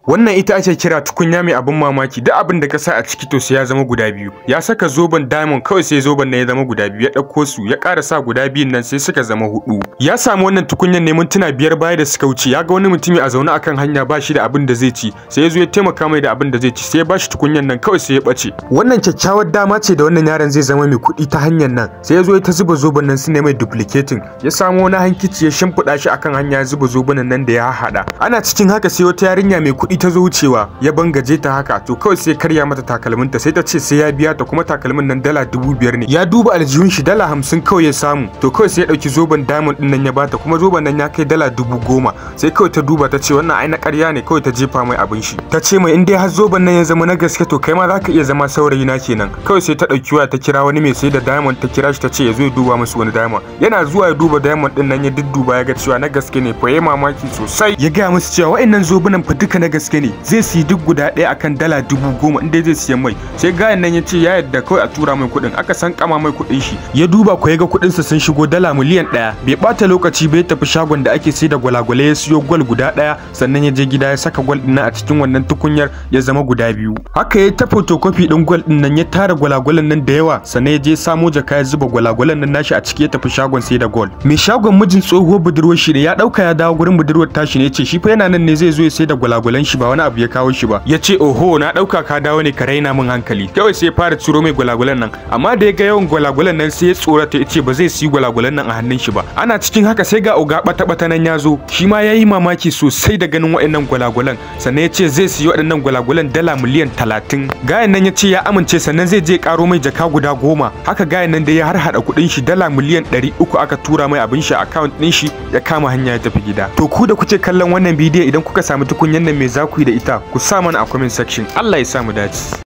Wannan ita ake kira tukunya mai abin mamaki. Duk abin da ka sa a ciki to sai ya zama guda biyu. Ya saka zoben diamond, kawai sai zoben nan ya zama guda biyu. Ya ɗauko su ya ƙara sa guda biyun nan, sai suka zama hudu. Ya samu wannan tukunyan ne mintuna 5 baya da suka wuce. Ya ga wani mutumi a zaune akan hanya, ba shi da abin da zai ci, sai ya zo ya taimaka mai da abin da zai ci, sai ya bashi tukunyan nan, kawai sai ya ɓace. Wannan kyakkyawar dama ce da wannan yaron zai zama mai kuɗi ta hanyar nan. Sai ya zo ya ta zuba zoben nan, su ne mai duplicating. Ya samo wani hankici ya shimfiɗa shi akan hanya, ya zuba zobunan nan da ya haɗa. Ana cikin haka sai wata yarinya mai kuɗi ta zo wucewa, ya bangaje ta haka. To kawai sai karya mata takalminta. Sai ta ce sai ya biya ta, kuma takalmin nan dala 5,000 ne. Ya duba aljihun shi, dala 50 kawai ya samu. To kawai sai ya ɗauki zoben diamond ɗin nan ya bata, kuma zoben nan ya kai dala 10,000. Sai kawai ta duba ta ce wannan ai na ƙarya ne. Kawai ta jefa mai abin shi, ta ce mai in dai har zoben nan ya zama na gaske, to kai ma za ka iya zama saurayi na kenan. Kawai sai ta ɗauki waya ta kira wani mai sai da diamond, ta kira shi ta ce ya zo ya duba musu wani diamond. Yana zuwa ya duba diamond ɗin nan, ya dudduba, ya ga cewa na gaske ne fa. Ya mamaki sosai, ya gaya musu cewa wa'annan zobunan fa duka na gaske ne, zai siyi duk guda ɗaya akan dala 10,000 in dai zai siyan mai. Sai gayan nan ya ce ya yadda, kawai a tura mai kuɗin. Aka san kama mai kuɗin shi, ya duba ko ya ga kuɗinsa sun shigo dala miliyan 1. Bai ɓata lokaci ba, ya tafi shagon da ake sai da gwalagwale, ya siyo gwal guda ɗaya. Sannan ya je gida ya saka gwal ɗin a cikin wannan tukunyar, ya zama guda biyu. Haka ya ta photocopy ɗin gwal ɗin nan, ya tara gwalagwalan nan da yawa. Sannan ya je samo jaka, ya zuba gwalagwalan nan nashi a ciki, ya tafi shagon sai da gwal. Mai shagon mijin tsohuwar budurwar shi ne. Ya ɗauka ya dawo gurin budurwar tashi ne, ya ce shi fa yana nan ne zai zo ya sai da gwalagwalan shi, ba wani abu ya kawo shi ba. Ya ce, "Oho, na ɗauka ka dawo ne ka raina min hankali." Kawai sai ya fara ciro mai gwalagwalan nan, amma da ya ga yawan gwalagwalan nan sai ya tsorata, ya ce ba zai siyi gwalagwalan nan a hannun shi ba. Ana cikin haka sai ga oga bata bata nan ya zo. Shi ma ya yi mamaki sosai da ganin waɗannan gwalagwalan. Sannan ya ce zai siyi waɗannan gwalagwalan dala miliyan 30. Gayan nan ya ce ya amince, sannan zai je karo mai jaka guda 10. Haka gayan nan da ya har hada kuɗin shi dala miliyan 300, aka tura mai abin shi a account ɗin shi, ya kama hanya ya tafi gida. To ku da kuke kallon wannan bidiyo, idan kuka samu tukunyan nan, me za ku yi da ita? Ku sa mana a comment section. Allah ya sa mu dace.